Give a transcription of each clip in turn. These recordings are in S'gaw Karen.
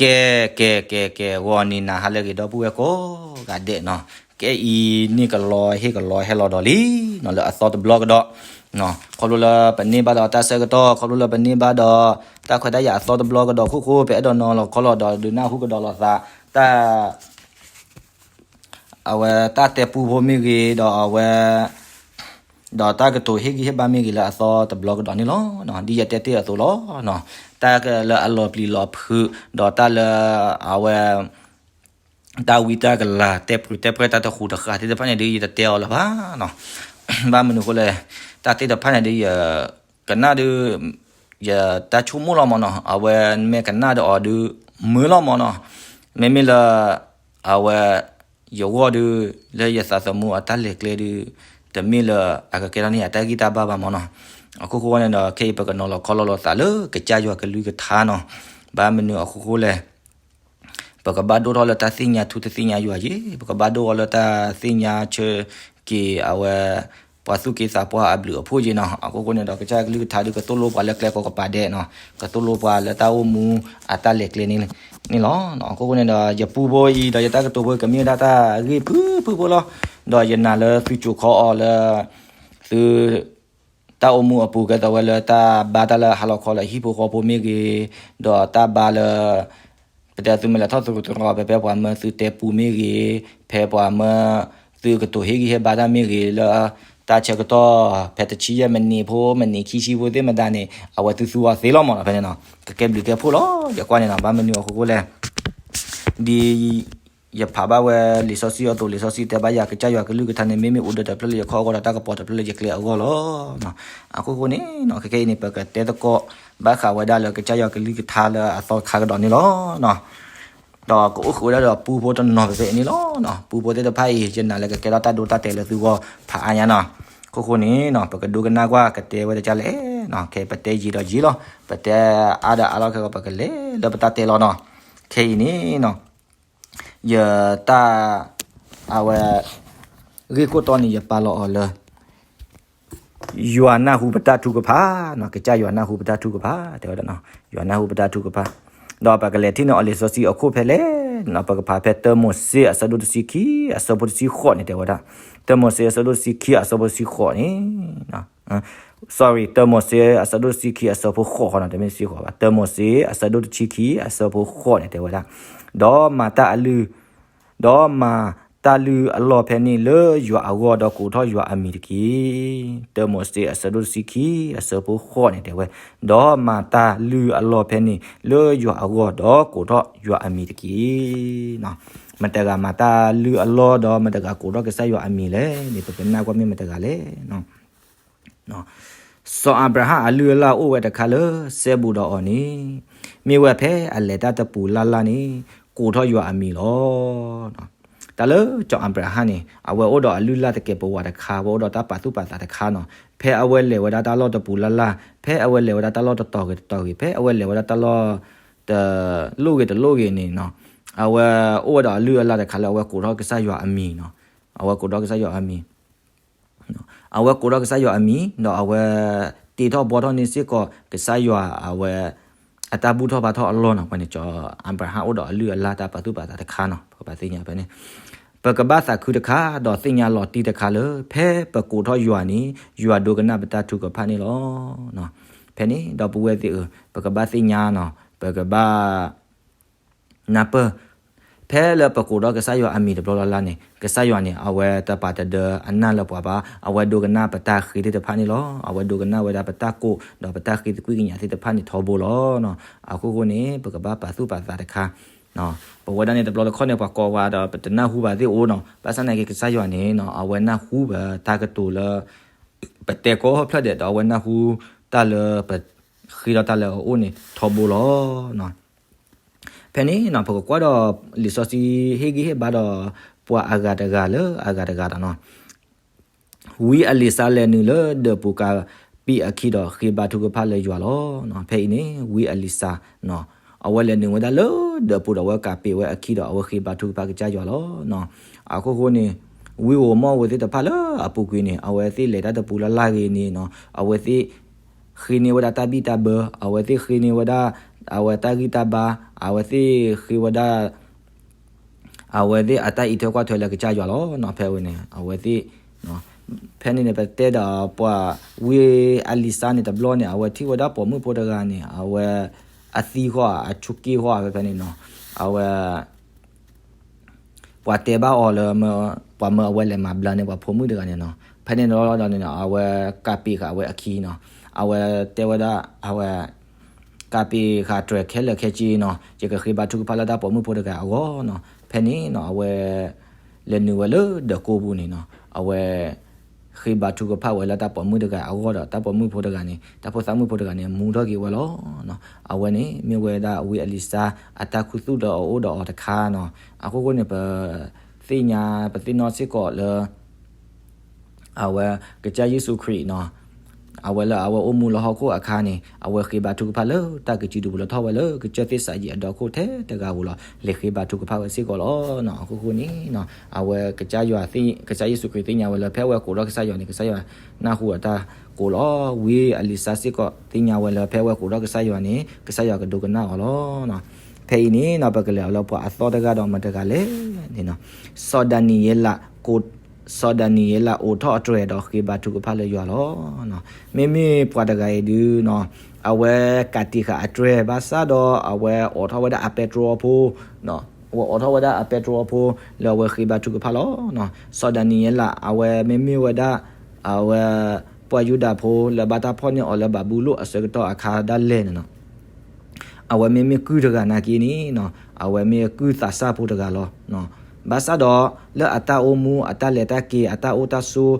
ကဲ, ကဲ, ကဲ, ကဲ, ဂီၤနံၤနၤဟါလၢအဂ့ၤ ဒီပုၢ်ဝဲၢ်ကိးဂၤဒဲးနီၤ, ကဲအံၤန့ၣ်ကလီဟ့ၣ်ကလီဟဲလီၤဒီးလံနီၤ လၢအသီတဘျီကဒီး, ခီဖျိလၢပန့ၢ်ဘၣ်ဒီးတၢ်ဆၢကတီၢ် ခီဖျိလၢပန့ၢ်ဘၣ်ဒီး တၢ်ခွဲးတၢ်ယာ်အသီတဘျီကဒီးအခိၣ်ဃိ ပအဲၣ်ဒိးနီၤလီၤခီလီၤဒီးဒုးနၢ်ဟူကဒီးလိာ်သး တၢ် အဝဲတၢ်တဲပူဖိမ့ၢ်ဂ့ၤ ဒီးအဝဲ ဒီးတၢ်ကတိၤဟ့ၣ်ဂံၢ်ဟ့ၣ်ဘါမ့ၢ်ဂ့ၤလၢအသီတဘျီကဒီးန့ၣ်လီၤ. ဒ်ယတဲတ့ၢ်အသိးလီၤ. တၢ်လၢအလီၤပျံၤလီၤဖုး ဒီးတၢ်လၢအဝဲ တၢ်ဝံတၢ်ကလၤ တဲပှဲၤတဲပြဲၢ်တၢ်တဃူတဃာ်သ့ၣ်တဖၣ်န့ၣ်ဒီး ယတတဲအီၤလၢၤဘၣ်နီၤ. ဘၣ်မနုၤအဃိလဲၣ်, တၢ်သ့ၣ်တဖၣ်န့ၣ်ဒီး ယကနၣ်ဒီး ယတၢ်ဆိကမိၣ်လီၤမၢ်နီၤ, အဝဲမ့ၢ်ကနၣ်ဒီးအီၤဒီး မုာ်လီၤမၢ်နီၤ. မ့မ့ၢ်လၢ အဝဲ ယဂီၢ်ဒီး လၢယသးသမူအတၢ်လဲၤကျဲဒီး တမ့ၢ်လၢအကကဲထီၣ်န့ၢ်အတၢ်ဂံၢ်တၢ်ဘါဘၣ်မၢ်နီၤ. အခိၣ်ဃိန့ၣ်ဒီး ခဲအံၤပကနီၤလီၤခီလီၤလိာ်သးလၢကစၢ်ယွၤကလုၢ်ကထါနီၤ. ဘၣ်မနုၤအခိၣ်ဃိလဲၣ် ပကဘၣ်ဒိၣ်ထီၣ်လၢတၢ်သ့ၣ်ညါထူ တသ့ၣ်ညါယွၤယ့ၤ, ပကဘၣ်ဒိၣ်ထီၣ်လၢတၢ်သ့ၣ်ညါဆၢက့ၤအဝဲ ပှၤသူၣ်က့သးပှၢ်အဘျုးအဖှိၣ်ယ့ၤနီၤ. အခိၣ်ဃိန့ၣ်ဒီး ကစၢ်ကလုၢ်ကထါဒီး ကသိၣ်လိပှၤလၢကျဲကိးကပၤဒဲးနီၤ, ကသိၣ်လိပှၤလၢတၢ်အိၣ်မူအတၢ်လဲၤကျဲန့ၣ်လီၤ. အခိၣ်ဃိန့ၣ်ဒီး ယပူဖိအံၤဒီးယတၢ်ကတိၤဖိ ကမ့ၢ်ဝဲဒၣ်တၢ်ဂ့ၢ်ဖုၣ်ဖုၣ်ဖိလီၤ. ဒီးယနာ်လၢသုစိာ်ခီအီၤလၢ သု တၢ်အိၣ်မူအပူၤ ကဲသိးဝဲလၢတၢ်ဘါတၢ်လၢဟါလီၤခီလၢဟံၣ်ဖိဃီဖိမ့ၢ်ဂ့ၤ, ဒီးတၢ်ဘါလၢ ပတဲသုမ့ၢ်လဲၤထီၣ်သရူးသရၣ် ဖဲဖဲပှၤမၢသုတဲပူမ့ၢ်ဂ့ၤ, ဖဲပှၤမၢသုကတိၤဟ့ၣ်ဂံၢ်ဟ့ၣ်ဘါတၢ်မ့ၢ်ဂ့ၤ လၢတၢ်ဆၢကတီၢ် ဖဲတဆံယဲၢ်မံးနံးဖိ မံးနံးခံဆံဖိသ့ၣ်မတၤန့ၣ် အဝဲသုသူအီၤသ့လီၤမၢ်နီၤ. ဖဲန့ၣ်နီၤ ကကဲဘျုးကဲဖှိၣ်လီၤ. ယကွၢ်န့ၣ်နီၤ ဘၣ်မနုၤအခိၣ်ဃိလဲၣ် ဒ်ယဖးဘၣ်ဝဲလံာ်စီဆှံအသိး လံာ်စီဆှံတဲဘၣ်ယၤ ကစၢ်ယွၤကလုၢ်ကထါန့ၣ် မ့မ့ၢ်အိၣ်ဒီးတဖျၢၣ်လၢယခီၣ်အဂီၢ်ဒီး တၢ်ကပီၤတဖျၢၣ်လၢယကျဲအဂီၢ်လီၤ. အခိၣ်ဃိန့ၣ်နီၤ ခဲခဲအံၤန့ၣ် ပကတဲသကိးဘၣ်ဃးဝဲဒၣ်လၢကစၢ်ယွၤကလုၢ်ကထါလၢအသီတခါကဒီးန့ၣ်လီၤ. ဒီးကအိၣ်ဃုာ်ဝဲဒၣ်ဒီးပူဖိတနီၤဖဲဖဲအံၤန့ၣ်လီၤ. ပူဖိသ့ၣ်တဖၣ်အံၤ ယနာ်လၢကကဲထီၣ်တၢ်ဒိတၢ်တဲာ်လၢသုဂီၢ်ဖးအါညါနီၤ. အခိၣ်ဃိန့ၣ်နီၤ ပကဒိကနၣ်ကွၢ်ကတဲဝဲတကၢ်လဲၣ်နီၤ. ခဲအံၤပတဲယံာ်ဒီးယံာ်လီၤ. ပတဲအါဒီးအါလီၤ ခဲကီး ပကလဲၤလၢပတၢ်တဲလီၤနီၤ. ခဲအံၤန့ၣ်နီၤ ယတၢ် အဝဲ ဂ့ၢ်ခိၣ်တီန့ၣ် ယပာ်လီၤအီၤလၢ ယွၤနၢ်ဟူပတၢ်ထုကဖၣ်နီၤ, ကစၢ်ယွၤနၢ်ဟူပတၢ်ထုကဖၣ် တဲဝဲဒၣ်နီၤ, ယွၤနၢ်ဟူပတၢ်ထုကဖၣ်. ဒီးပကလဲၤထံၣ်န့ၢ်အီၤလံာ်စီဆှံအခိၣ်ဖဲလဲၣ်နီၤ, ပကဖးဖဲတၢမိၤၡ့အဆၢဒိၣ်တဆံခံ အဆၢဖိတဆံဃိးန့ၣ် တဲဝဲဒၣ်, တၢမိၤၡ့အဆၢဒိၣ်တဆံခံ အဆၢဖိတဆံဃိးန့ၣ် sorry, တၢမိၤၡ့အဆၢဒိၣ်တဆံခံ အဆၢဖိဃိးဃီနီၤ, တမ့ၢ်တဆံဃိးဘၣ်, တၢမိၤၡ့အဆၢဒိၣ်တဆံခံ အဆၢဖိဃိးန့ၣ် တဲဝဲဒၣ်, ဒီးမၤတၢ်အလုၢ် ဒီးမၤတၢ်လုၢ်အလီၢ်ဖဲန့ၣ်လၢယွၤအဂီၢ် ဒီးကိးထီၣ်ယွၤအမံၤတက့ၢ်. တၢမိၤၡ့အဆၢဒိၣ်တဆံခံ အဆၢဖိဃိးန့ၣ် တဲဝဲ, ဒီးမၤတၢ်လုၢ်အလီၢ်ဖဲန့ၣ်လၢယွၤအဂီၢ် ဒီးကိးထီၣ်ယွၤအမံၤတက့ၢ်. မတၤတဂၤမၤတၢ်လုၢ်အလီၢ် ဒီးမတၤတဂၤကိးထီၣ်ကစၢ်ယွၤအမံၤလဲၣ်န့ၣ် ပကနၣ်ကွၢ်မ့ၢ်မတၤတဂၤလဲၣ်. စီၤအၤဘြၤဟၣ်အလုၢ်အလၢ်အိၣ်ဝဲတခါလၢ စဲဘူးဒီးအီၤန့ၣ် မ့ၢ်ဝဲဖဲအလဲၤတၢ်တပူၤလၢ်လၢ်န့ၣ် ကိးထီၣ်ယွၤအမံၤလီၤ. တၢ်လၢစီၤအၤဘြၤဟၣ်န့ၣ် အဝဲအိၣ်ဒီးအလုၢ်အလၢ်တကဲးပဝးတခါ, အဝဲအိၣ်ဒီးတၢ်ပာ်သူၣ်ပာ်သးတခါနီၤ. ဖဲအဝဲလဲၤဝဲဒၣ်တၢ်လီၢ်တပူၤလၢ်လၢ်, ဖဲအဝဲလဲၤဝဲဒၣ်တၢ်လီၢ်တတီၤဂ့ၤတတီၤဂ့ၤ, ဖဲအဝဲလဲၤဝဲဒၣ်တၢ်လီၢ် တလိၣ်ဂ့ၤတလိၣ်ဂ့ၤန့ၣ်နီၤ, အဝဲအိၣ်ဝဲဒီးအလုၢ်အလၢ်တခါလၢအဝဲကိးထီၣ်ကစၢ်ယွၤအမံၤနီၤ. အဝဲကိးထီၣ်ကစၢ်ယွၤအမံၤ အဝဲကိးထီၣ်ကစၢ်ယွၤအမံၤ ဒီးအဝဲတ့ထီၣ်ဘှီထီၣ်န့ၢ်စ့ၢ်ကီး ကစၢ်ယွၤအဝဲ အတၢ်ဘူၣ်ထီၣ်ဘါထီၣ်အလီၢ်နီၤ. ပှၤန့ၣ် စီၤအၤဘြၤဟၣ်အိၣ်ဒီးအလုၢ်အလၢ်တၢ်ပာ်သူၣ်ပာ်သးတခါနီၤ, ပကဘၣ်သ့ၣ်ညါဖဲန့ၣ် ပကဘၣ်သးခုတခါ ဒီးသ့ၣ်ညါလီၤတံၢ်တခါလၢ ဖဲပကိးထီၣ်ယွၤန့ၣ် ယွၤဒိကနၣ်ပတၢ်ထုကဖၣ်န့ၣ်လီၤ. ဖဲန့ၣ် ဒီပုၢ်ဝဲၢ်သ့ၣ်ဧၢ, ပကဘၣ်သ့ၣ်ညါနီၤ, ပကဘၣ် နၢ်ပၢၢ်, ဖဲလၢပကိးထီၣ်ကစၢ်ယွၤအမံၤတဘျီလၢ်လၢ်န့ၣ် ကစၢ်ယွၤန့ၣ် အဝဲတပာ်တဒၢအနၢ်လၢပှၤဘၣ်, အဝဲဒိကနၣ်ပတၢ်ဃ့သ့ၣ်တဖၣ်န့ၣ်လီၤ. အဝဲဒိကနၣ်ဝဲဒၣ်ပတၢ်ကိး ဒီးပတၢ်ဃ့သကွံာ်ကညးသ့ၣ်တဖၣ်န့ၣ်ထီဘိလီၤ. အခိၣ်ဃိန့ၣ် ပကဘၣ်ပာ်သူၣ်ပာ်သးတခါ, ပဝဲဒၣ်န့ၣ်တဘျီတခီၣ်န့ၣ် ပှၤကိးဝဲဒီး ပတနၢ်ဟူဘၣ်သ့ၣ်အိၣ်နီၤ, ဘၣ်ဆၣ်သနာ်က့ကစၢ်ယွၤန့ၣ်နီၤ အဝဲနၢ်ဟူပတၢ်ကတိၤလၢ ပတဲကိးဖျၢၣ်ဒဲး ဒီးအဝဲနၢ်ဟူတၢ်လၢပဃ့ဒီးတၢ်လၢအအိၣ်န့ၣ်ထီဘိလီၤ. ဖဲန့ၣ်နီၤ ပကကွၢ်ဒီးလံာ်စီဆှံဟ့ၣ်ဂံၢ်ဟ့ၣ်ဘါဒီး ပှၤအဂၤတဂၤလၢအဂၤတဂၤဒီးနီၤ, ဝံအလံၤစၤလဲၤနုာ်လၢဒၢးပူၤကးပ့းအခံဒီးဃ့ဘါထုကဖၣ်လၢယွၤလီၤ. ဖဲအံၤန့ၣ် ဝံအလံၤစၤ အဝဲလဲၤနုာ်ဝဲဒၣ်လၢဒၢးပူၤဒီးအဝဲကးပ့းဝဲအခံဒီးအဝဲဃ့ဘါထုကဖၣ်ကစၢ်ယွၤလီၤ. အခိၣ်ဃိန့ၣ် ဝံဧိၤမီၢ်ဧိၤသ့ၣ်တဖၣ်လၢအပူၤကွံာ်န့ၣ် အဝဲသ့ၣ်လဲၤတၢ်တပူၤလၢ်လၢ်ဂ့ၤန့ၣ်နီၤ အဝဲသ့ၣ် ဃ့န့ၢ်ဝဲဒၣ်တၢ်ဘံၣ်တၢ်ဘၢ, အဝဲသ့ၣ်ဃ့န့ၢ်ဝဲဒၣ် အဝဲတၢ်ဂံၢ်တၢ်ဘါ, အဝဲသ့ၣ်ဃ့ဝဲဒၣ် အဝဲသ့ၣ်အတၢ်အံးထွဲကွၢ်ထွဲလၢကစၢ်ယွၤလီၤနီၤ. ဖဲဝဲန့ၣ် အဝဲသ့ၣ် ဖဲန့ၣ်န့ၣ် ပတဲဒီးပှၤဝံအလံၤစါန့ၣ်တဘျီန့ၣ် အဝဲထံၣ်ဝဲဒၣ်ပိာ်မုၣ်ဖိတဂၤန့ၣ် အဝဲ အသံဃီဧါ အဆိးက့ဃီဧါ ဖဲဖဲန့ၣ်နီၤ. အဝဲ ပှၤတဲဘၣ်အီၤလၢ ပှၤမၢအဝဲလဲၤမၤဘျါန့ၢ်ပှၤဖိမုၣ်တဂၤန့ၣ်နီၤ. ဖဲန့ၣ်လီၤဒီးန့ၣ် အဝဲကးပံာ်ဃာ်အဝဲအခံနီၤ. အဝဲတဲဝဲဒၣ် အဝဲ ကးပံာ်ဃာ်တြဲၤခဲလၢာ်ခဲဆ့နီၤ, ယကဃ့ဘါထုကဖၣ်လၢတၢ်ပိာ်မုၣ်ဖိတဂၤအဂီၢ်နီၤ. ဖဲန့ၣ်နီၤ အဝဲ လဲၤနုာ်ဝဲလၢဒၢးကိးပူၤန့ၣ်နီၤ, အဝဲ ဃ့ဘါထုကဖၣ်ဝဲလၢတၢ်ပိာ်မုၣ်တဂၤအဂီၢ်ဒီး တၢ်ပိာ်မုၣ်ဖိတဂၤန့ၣ် တၢ်ဖိသၣ်မုၣ်ဖိတဂၤန့ၣ် မူထီၣ်က့ၤဝဲလီၤနီၤ. အဝဲန့ၣ်မ့ၢ်ဝဲဒၣ်ဝံအလံၤစါ အတၢ်ခူသူၣ်လၢအအိၣ်ဒီးအီၤတခါနီၤ. အခိၣ်ဃိန့ၣ် ပသ့ၣ်ညါ ပသ့ၣ်နီၣ်စ့ၢ်ကီးလၢ အဝဲ ကစၢ်ယ့ၣ်ၡူးခရံာ်နီၤ, အဝဲလၢအဝဲအိၣ်မူလၢဟီၣ်ခိၣ်အခါန့ၣ် အဝဲဃ့ဘါထုကဖၣ်လၢတၢ်ကစုဒုပူၤလၢထီၣ်ဝဲလၢကစၢၢ်သ့ၣ်စးယံးအဒီခိၣ်ထဲတဂၤဧိၤလီၤ. လဲၤဃ့ဘါထုကဖၣ်ဝဲစ့ၢ်ကီးလီၤနီၤ. အခိၣ်ဃိန့ၣ်နီၤ အဝဲကစၢ်ယွၤ ကစၢ်ယ့ၣ်ၡူးခရံာ်သ့ၣ်ညါဝဲလၢ ဖဲအဝဲကိးထီၣ်ကစၢ်ယွၤန့ၣ် ကစၢ်ယွၤနၢ်ဟူအတၢ်ကိးလီၤ. ဝံအလံၤစါစ့ၢ်ကီးသ့ၣ်ညါဝဲလၢ ဖဲအဝဲကိးထီၣ်ကစၢ်ယွၤန့ၣ် ကစၢ်ယွၤကဒိကနၣ်အီၤလီၤနီၤ. ဖဲအံၤန့ၣ်နီၤ ပကလဲၤအီၤလၢပှၤအသီတဂၤဒီးမတၤတဂၤလဲၣ်န့ၣ်နီၤ, စီၤဒၤနံးယ့လး စီၤဒၤနံးယ့လးအိးထီၣ်အတြဲၤဒီးဃ့ဘါထုကဖၣ်လၢယွၤလီၤ. မ့မ့ၢ်ပှၤတဂၤအံၤဒုနီၤ အဝဲကးတံာ်ဃာ်အတြဲၤဘၣ်ဆၣ်ဒီး အဝဲအိးထီၣ်ဝဲဒၣ်အပဲတြီဖိ, အဝဲအိးထီၣ်ဝဲဒၣ်အပဲတြီဖိ လၢအဝဲဃ့ဘါထုကဖၣ်လီၤ. စီၤဒၤနံးယ့လး အဝဲမ့မ့ၢ်ဝဲဒၣ် အဝဲ ပှၤယူဒၤဖိလၢဘၣ်တၢ်ဖီၣ်န့ၢ်အီၤလၢဘၤဘူလိၣ်အဆၢကတီၢ်အခါဒၣ်လဲာ်န့ၣ်နီၤ အဝဲမ့မ့ၢ်ကုၢ်တဂၤနာ်က့န့ၣ်နီၤ အဝဲမ့ၢ်ကုၢ်သးစၢ်ဖိတဂၤလီၤ. ဘၣ်ဆၣ်ဒီး လၢအတၢ်အိၣ်မူ အတၢ်လဲၤတၢ်က့ၤ အတၢ်အိၣ်တၢ်ဆိး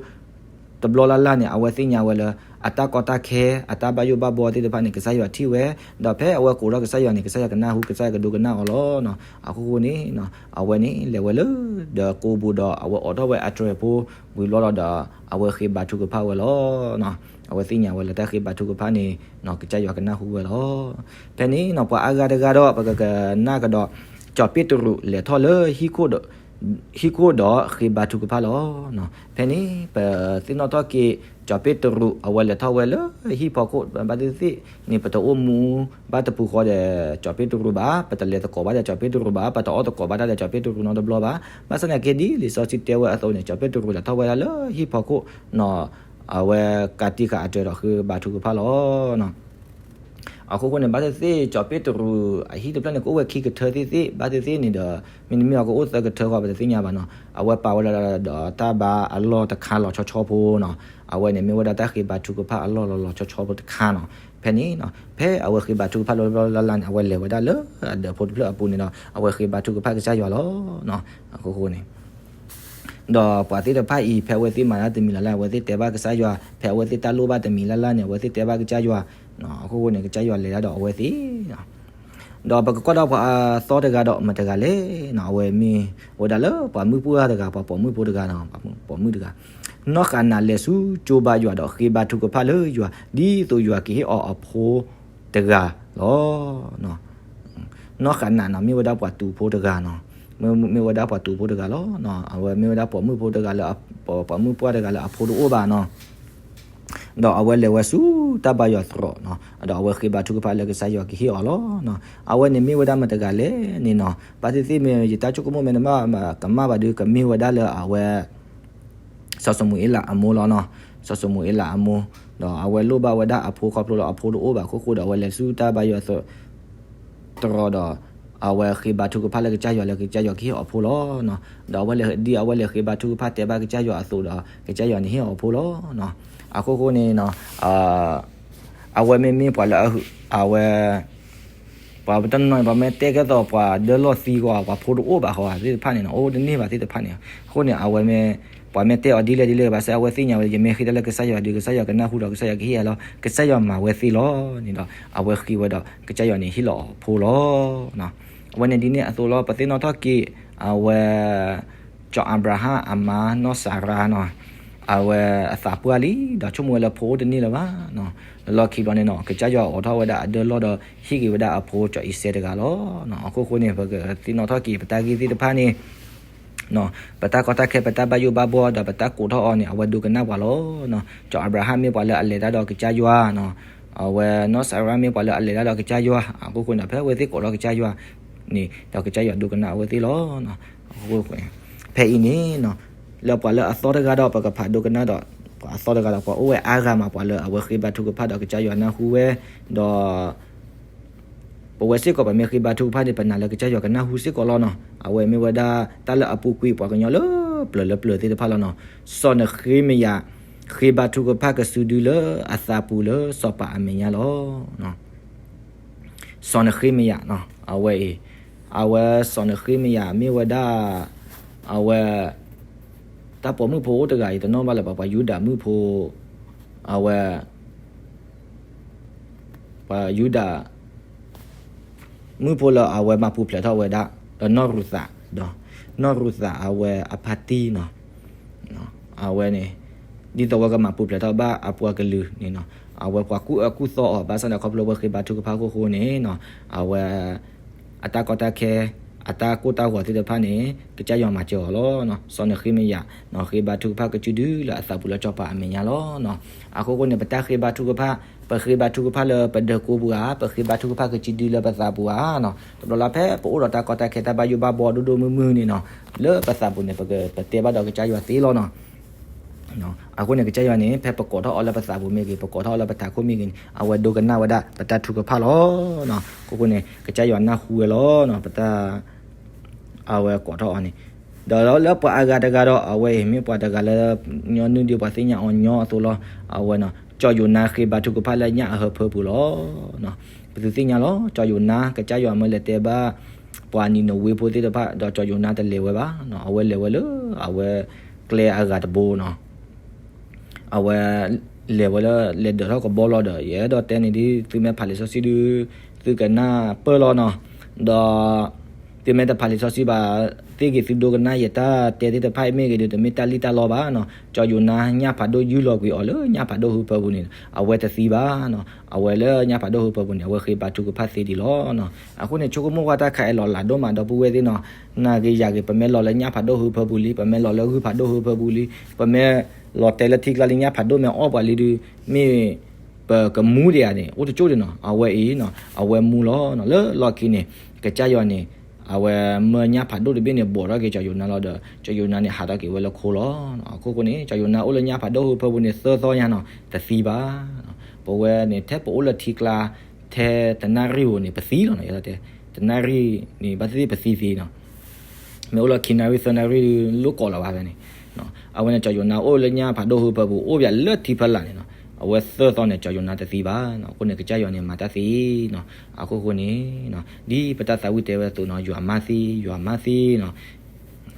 တဘျီလၢ်လၢ်န့ၣ် အဝဲသ့ၣ်ညါဝဲလၢ အတၢ်ကီတၢ်ခဲ အတၢ်ဘၣ်ယိၣ်ဘၣ်ဘှီသ့ၣ်တဖၣ်န့ၣ် ကစၢ်ယွၤထံၣ်ဝဲ, ဒီးဖဲအဝဲကိးထီၣ်ကစၢ်ယွၤန့ၣ် ကစၢ်ယွၤကနၣ်ဟူ ကစၢ်ယွၤကဒိကနၣ်အီၤလီၤ. အဃိဃိန့ၣ် အဝဲန့ၣ်လဲၤဝဲလၢဒၢးကိးပူၤဒီး အဝဲအိးထီၣ်ဝဲအတြဲၤဖိဝံၤလီၤဒီး အဝဲဃ့ဘါထုကဖၣ်ဝဲလီၤ. အဝဲသ့ၣ်ညါဝဲလၢတၢ်ဃ့ဘါထုကဖၣ်န့ၣ် ကစၢ်ယွၤကနၣ်ဟူဝဲလီၤ. ဖဲန့ၣ်နီၤ ပှၤအါဂၤတဂၤဒီး ပကကနၣ်ကဒီး စီၤပ့းတရူးလဲၤထီၣ်လၢ ဟံၣ်ခိၣ်ဒီးဃ့ဘါထုကဖၣ်လီၤ. ဖဲန့ၣ် ပသ့ၣ်နီၣ်ထီၣ်က့ၤ စီၤပ့းတရူး အဝဲလဲၤထီၣ်ဝဲလၢဟံၣ်ဖီခိၣ် ဘၣ်သ့ၣ်သ့ၣ်န့ၣ် ပတအိၣ်မူဘၣ်တပူၤဃီဒီး စီၤပ့းတရူးဘၣ်, ပတလဲၤသကိးဘၣ်ဒီးစီၤပ့းတရူးဘၣ်, ပတအီၣ်သကိးဘၣ်တၢ်ဒီးစီၤပ့းတရူးနီတဘျီဘၣ်. ဘၣ်ဆၣ်သနာ်က့ ဒ်လံာ်စီဆှံတဲဝဲအသိးန့ၣ် စီၤပ့းတရူးလဲၤထီၣ်ဝဲဒၣ်လၢဟံၣ်ဖီခိၣ်နီၤ အဝဲကးတံာ်ဃာ်အတြဲၤဒီးဃ့ဘါထုကဖၣ်လီၤ. အဃိဃိန့ၣ် ဘၣ်သ့ၣ်သ့ၣ် စီၤပ့းတရူးအဟံၣ်တဖျၢၣ်န့ၣ် ကအိၣ်ဝဲခံကထၢသ့ၣ်သ့ၣ် ဘၣ်သ့ၣ်သ့ၣ်န့ၣ်ဒီး မ့တမ့ၢ်အကအိၣ်သၢကထၢဃီ ပတသ့ၣ်ညါဘၣ်နီၤ. အဝဲပာ်ဝဲဒၣ်ဒီးတၢ်ဘါအလီၢ်တခါလီၤဆီဆီဖိနီၤ. အဝဲန့ၣ်မ့ၢ်ဝဲဒၣ်တၢ်ဃ့ဘါထုကဖၣ်အလီၢ်လီၤလီၤဆီဆီဖိတခါနီၤ. ဖဲန့ၣ်နီၤ ဖဲအဝဲဃ့ဘါထုကဖၣ်လီၤလီၤလၢ်လၢ်န့ၣ် အဝဲလဲၤဝဲဒၣ်လၢအဒၢးဖိတဖျၢၣ်အပူၤန့ၣ်ဒီး အဝဲဃ့ဘါထုကဖၣ်ကစၢ်ယွၤလီၤ. အဃိဃိန့ၣ် ဒီးပှၤသ့ၣ်တဖၣ်အံၤ ဖဲအဝဲသ့ၣ်မၤတၢ်တမံၤလၢ်လၢ် အဝဲသ့ၣ်တဲဘၣ်ကစၢ်ယွၤ, ဖဲအဝဲသ့ၣ်တၢ်လိၣ်ဘၣ်တမံၤလၢ်လၢ်န့ၣ် အဝဲသ့ၣ်တဲဘၣ်ကစၢ်ယွၤ, အဃိဃိန့ၣ် ကစၢ်ယွၤလဲၤတၢ်ဒီးအဝဲသ့ၣ် ဒီးပကကွၢ်ဒီးပှၤအသီတဂၤဒီးမတၤတဂၤလဲၣ်နီၤ, အဝဲမ့ၢ်ဝဲဒၣ်လၢပှၤမုၣ်ပှၢ်တဂၤ ပှၤပိာ်မုၣ်ဖိတဂၤနီၤ, ပိာ်မုၣ်တဂၤ, နီၢ်ဃးနးလဲၤဆူကၠိဘါယွၤဒီးဃ့ဘါထုကဖၣ်လၢယွၤ ဒ်သိးယွၤကဟ့ၣ်အီၤအဖိတဂၤလီၤ. နီၢ်ဃးနးနီၤ မ့ၢ်ဝဲဒၣ်ပှၤတူာ်ဖိတဂၤနီၤ, မ့ၢ်ဝဲဒၣ်ပှၤတူာ်ဖိတဂၤလီၤ. အဝဲမ့ၢ်ဝဲဒၣ်ပိာ်မုၣ်ဖိတဂၤလၢ ပှၤမုၣ်ပှၢ်တဂၤလၢအဖိတအိၣ်ဘၣ်နီၤ. ဒီးအဝဲလဲၤဝဲဆူတၢ်ဘါယွၤသရိာ်နီၤ, ဒီးအဝဲဃ့ဘါထုကဖၣ်လၢကစၢ်ယွၤကဟ့ၣ်အီၤလီၤ. အဝဲန့ၣ်မ့ၢ်ဝဲဒၣ်မတၤတဂၤလဲၣ်န့ၣ်နီၤ, ဘၣ်သ့ၣ်သ့ၣ်မ့ၢ်ယတၢ်ဆိကမိၣ်မ့ၢ်တမ့ၢ် ကမၣ်ဘၣ်ဒီး ကမ့ၢ်ဝဲဒၣ်လၢအဝဲ စီၤၡမူၤအ့လးအမိၢ်လီၤနီၤ, စီၤၡမူၤအ့လးအမိၢ်, ဒီးအဝဲလိၣ်ဘၣ်ဝဲဒၣ်အဖိခီဖျိလၢအဖိတအိၣ်ဘၣ်အဃိဃိဒီး အဝဲလဲၤဆူတၢ်ဘါယွၤသရိာ်ဒီး အဝဲဃ့ဘါထုကဖၣ်လၢကစၢ်ယွၤလၢကစၢ်ယွၤကဟ့ၣ်အီၤဖိလီၤ. ဒီးအဝဲလဲၤ ဒ်အဝဲလဲၤဃ့ဘါထုကဖၣ်တဲဘၣ်ကစၢ်ယွၤအသိးဒီး ကစၢ်ယွၤန့ၣ်ဟ့ၣ်အီၤဖိလီၤ. အဃိဃိန့ၣ် အဝဲမ့မ့ၢ်ပှၤလၢ အဝဲ ပှၤတနီၤန့ၣ် ပှၤမ့ၢ်တဲကဲသိးပှၤဒၢလီၢ်သံဃီ ပှၤဖိတအိၣ်ဘၣ်ဃီသ့ၣ်တဖၣ်န့ၣ်နီၤ, အိၣ်တန့ၢ်ဘၣ်သ့ၣ်တဖၣ်န့ၣ်, အဃိန့ၣ် အဝဲမ့ၢ် ပှၤမ့ၢ်တဲအီၤဒ်လဲၣ်ဒ်လဲၣ်ဘၣ်ဆၣ် အဝဲသ့ၣ်ညါဝဲ ယမ့ၢ်ဃ့တၢ်လၢကစၢ်ယွၤဒီး ကစၢ်ယွၤကနၢ်ဟူဒီး ကစၢ်ယွၤကဟ့ၣ်အလီၤ, ကစၢ်ယွၤမၤဝဲသ့လီၤန့ၣ်ဒီး အဝဲဃ့ဝဲဒီး ကစၢ်ယွၤန့ၣ်ဟ့ၣ်လီၤအီၤဖိလီၤ. အဝဲန့ၣ်ဒ်န့ၣ်အသိးလီၤ ပသ့ၣ်နီၣ်ထီၣ်က့ၤ အဝဲ စီၤအၤဘြၤဟၣ်အမါနီၢ်စၤရါနီၤ, အဝဲအသးပှၢ်လံ ဒီးဆိကမိၣ်ဝဲလၢဖိအိၣ်တန့ၢ်လၢၤဘၣ်နီၤ, လၢလီၢ်ခံဘျီန့ၣ်နီၤ ကစၢ်ယွၤအိးထီၣ်ဝဲဒၣ်အဒၢလီၢ်ဒီး ဟ့ၣ်က့ၤဝဲဒၣ်အဖိစီၤအံၤစဲးတဂၤလီၤ. အဃိဃိန့ၣ် ပကသ့ၣ်နီၣ်ထီၣ်က့ၤ ပတၢ်ဂ့ၢ်သ့ၣ်တဖၣ်န့ၣ် ပတၢ်ကီတၢ်ခဲ ပတၢ်ဘၣ်ယိၣ်ဘၣ်ဘှီဒီး ပတၢ်ကိးထီၣ်အီၤန့ၣ် အဝဲဒိကနၣ်ပှၤလီၤ. စီၤအၤဘြၤဟၣ်မ့ၢ်ပှၤလၢအလဲၤတၢ်ဒီးကစၢ်ယွၤနီၤ, အဝဲနီၢ်စၤရါမ့ၢ်ပှၤလၢအလဲၤတၢ်ဒီးကစၢ်ယွၤ, အခိၣ်ဃိန့ၣ် ဖဲအဝဲသ့ၣ်ကိးထီၣ်ကစၢ်ယွၤန့ၣ် ဒီးကစၢ်ယွၤဒိကနၣ်အဝဲသ့ၣ်လီၤ. ဖဲအံၤန့ၣ် လၢပှၤလၢအသီတဂၤဒီး ပကဖးဒိကနၣ်ဒီး ပှၤအသီတဂၤဒီး ပှၤအိၣ်ဝဲအါဂၤမး ပှၤလၢအဝဲဃ့ဘါထုကဖၣ်ဒီးကစၢ်ယွၤနၢ်ဟူဝဲ, ဒီး ပဝဲစ့ၢ်ကီးပမ့ၢ်ဃ့ဘါထုကဖၣ်န့ၣ် ပနာ်လၢကစၢ်ယွၤကနၢ်ဟူစ့ၢ်ကီးလီၤနီၤ. အဝဲမ့ၢ်ဝဲဒၣ်တၢ်လၢအပူၤကွံာ်ပှၤကညီလၢပျၢၤလၢပျၢၤသ့ၣ်တဖၣ်လီၤနီၤ. စီၤနဃ့မယၤ ဃ့ဘါထုကဖၣ်ကစုဒုလၢအသးပူၤလၢစီၤပၤအမဲာ်ညါလီၤ. စီၤနဃ့မယၤနီၤ အဝဲအံၤ အဝဲစီၤနဃ့မယၤမ့ၢ်ဝဲဒၣ် အဝဲ တၢ်ပိာ်မုၣ်ဖိအိၣ်တဂၤအံၤ တနီၣ်ဘၣ်လၢၤဘၣ် ပှၤယူဒၤမုၣ်ဖိ အဝဲ ပှၤယူဒၤ မုၣ်ဖိလၢအဝဲမၤပူၤဖျဲးထီၣ်ဝဲဒၣ် ဒီးနီၢ်ရူၤသး ဒီး နီၢ်ရူၤသးအဝဲအဖါတံၢ်နီၤ အဝဲန့ၣ် ဒ်သိးဝဲကမၤပူၤဖျဲးထီၣ်ဘၣ်အပှၤကလုာ်န့ၣ်နီၤ အဝဲပှၤကူၣ်အၢကူၣ်သီအီၤ ဘၣ်ဆၣ်န့ၣ်ခီဖျိဝဲဃ့ဘါထုကဖၣ်အခိၣ်ဃိန့ၣ်နီၤ အဝဲ အတၢ်ကီတၢ်ခဲ အတၢ်ကိၢ်တၢ်ဂီၤသ့ၣ်တဖၣ်န့ၣ် ကစၢ်ယွၤမၤစၢၤအီၤလီၤ. စီၤနဃ့မယၤ ဃ့ဘါထုကဖၣ်ကစုဒုလၢအသးပူၤလၢစီၤပၤအမဲာ်ညါလီၤ. အခိၣ်ဃိန့ၣ် ပတၢ်ဃ့ဘါထုကဖၣ် ပဃ့ဘါထုကဖၣ်လၢပဒၢးကိပူၤဧါ, ပဃ့ဘါထုကဖၣ်ကစုဒုလၢပသးပူၤဧါနီၤ. တဘျီလၢ်ဖဲပအိၣ်ဒီးတၢ်ကီတၢ်ခဲတၢ်ဘၣ်ယိၣ်ဘၣ်ဘှီဒိၣ်ဒိၣ်မုၢ်မုၢ်န့ၣ်နီၤ လၢပသးပူၤန့ၣ် ပက ပတဲဘၣ်ဒီးကစၢ်ယွၤသ့လီၤနီၤ. အဃိန့ၣ် ကစၢ်ယွၤန့ၣ် ဖဲပကိးထီၣ်အီၤလၢပသးပူၤမ့ၢ်ဂ့ၤ, ပကိးထီၣ်အီၤလၢပထးခိၣ်မ့ၢ်ဂ့ၤန့ၣ် အဝဲဒိကနၣ်ဝဲဒၣ်ပတၢ်ထုကဖၣ်လီၤ. အခိၣ်ဃိန့ၣ် ကစၢ်ယွၤနၢ်ဟူဝဲလီၤနီၤ ပတၢ် အဝဲကိးထီၣ်အီၤန့ၣ်, ဒီးလၢပှၤအါဂၤတဂၤဒီး အဝဲအံၤမ့ၢ်ပှၤတဂၤလၢ ညီနုၢ်ဒ်ပှၤသ့ၣ်ညါအီၤညီအသိးလီၤ. အဝဲနီၤ စီၤယိၤနါဃ့ဘါထုကဖၣ်လၢညၣ်အဟၢဖၢပူၤလီၤ. ပသုသ့ၣ်ညါလီၤ စီၤယိၤနါ ကစၢ်ယွၤမၢလဲၤတဲဘၣ် ပှၤနံၤနဝ့ဖိသ့ၣ်တဖၣ် ဒီးစီၤယိၤနါတလဲၤဝဲဘၣ်နီၤ, အဝဲလဲၤဝဲလၢ အဝဲ ကျဲအဂၤတဘိနီၤ အဝဲ လဲၤဝဲလၢ လဲၤဒၢးထီၣ်ကဘီလီၤဒီး ယအဲၣ်ဒိးတဲန့ၣ်ဒ် သုမ့ၢ်ဖးလံာ်စီဆှံဒုး သုကနၣ်ပၢၢ်လီၤနီၤ, ဒီး သုမ့ၢ်တဖးလံာ်စီဆှံဘၣ် သ့ၣ်ဂ့ၤသုဒိကနၣ်ယတၢ်တဲသ့ၣ်တဖၣ်အံၤမ့ၢ်ဂ့ၤဒီး တမ့ၢ်တၢ်လံၣ်တၢ်လီဘၣ်နီၤ. စီၤယိၤနါညၣ်ဖးဒိၣ်ယုၢ်လီၤကွံာ်အီၤလၢညၣ်ဖးဒိၣ်ဟၢဖၢပူၤန့ၣ် အဝဲတသံဘၣ်နီၤ, အဝဲလၢညၣ်ဖးဒိၣ်ဟၢဖၢပူၤန့ၣ် အဝဲဃ့ဘါထုကဖၣ်သ့ဒံးလီၤနီၤ. အဃိန့ၣ် ဆိကမိၣ်ကွၢ်တၢ်ခါအံၤလီၤလးဒိၣ်မးဒီပုၢ်ဝဲၢ်သ့ၣ်နီၤ, နၤဂ့ၤယၤဂ့ၤ ပမ့ၢ်လီၤလၢညၣ်ဖးဒိၣ်ဟၢဖၢပူၤလံ, ပမ့ၢ်လီၤလၢဂုၢ်ဖးဒိၣ်ဟၢဖၢပူၤလံ, ပမ့ၢ်လီၤတဲလၢထံကျါလံ ညၣ်ဖးဒိၣ်မ့ၢ်အီၣ်ပှၤလံဒုး မ့ၢ် ပကမူဒံးဧါန့ၣ် အိၣ်တကၠိၢ်ဒံးနီၤ, အဝဲအံၤနီၤ အဝဲမူလီၤနီၤ. လၢလီၢ်ခံန့ၣ် ကစၢ်ယွၤန့ၣ် အဝဲမၢညၣ်ဖးဒိၣ်တဘ့ၣ်န့ၣ် ဘိးထီၣ်က့ၤစီၤယိၤနါလီၤဒီး စီၤယိၤနါန့ၣ် ဟးထီၣ်က့ၤဝဲလၢခိလီၤ. အခိၣ်ဃိန့ၣ် စီၤယိၤနါအိၣ်လၢညၣ်ဖးဒိၣ်ဟၢဖၢပူၤန့ၣ် သၢသီညါနီၤ တသံဘၣ်. ပဝဲန့ၣ် ထဲပအိၣ်လၢထံကျါ ထဲတနၣ်ရံၣ်ဧိၤန့ၣ် ပသံလီၤနီၤ, ယတဲ တနၣ်ရံၣ်န့ၣ် ဘၣ်သ့ၣ်သ့ၣ်ပသံသ့နီၤ မ့ၢ်အိၣ်လၢခံနၣ်ရံၣ်သၢနၣ်ရံၣ် လိၣ်ကိးလီၤဘၣ်ဖဲန့ၣ်. အဝဲန့ၣ် စီၤယိၤနါအိၣ်လၢညၣ်ဖးဒိၣ်ဟၢဖၢပူၤ အိၣ်ပၠးလၢထံဖီလာ်န့ၣ်နီၤ, အဝဲသၢသီန့ၣ် စီၤယိၤနါတသံဘၣ်နီၤ. အဃိန့ၣ် ကစၢ်ယွၤန့ၣ် မၤတၢ်သ့နီၤ. အခိၣ်ဃိန့ၣ် ဒ်ပတၢ်သးဝံၣ်တဲဝဲအသိးနီၤ, ယွၤမၤသ့, ယွၤမၤသ့နီၤ.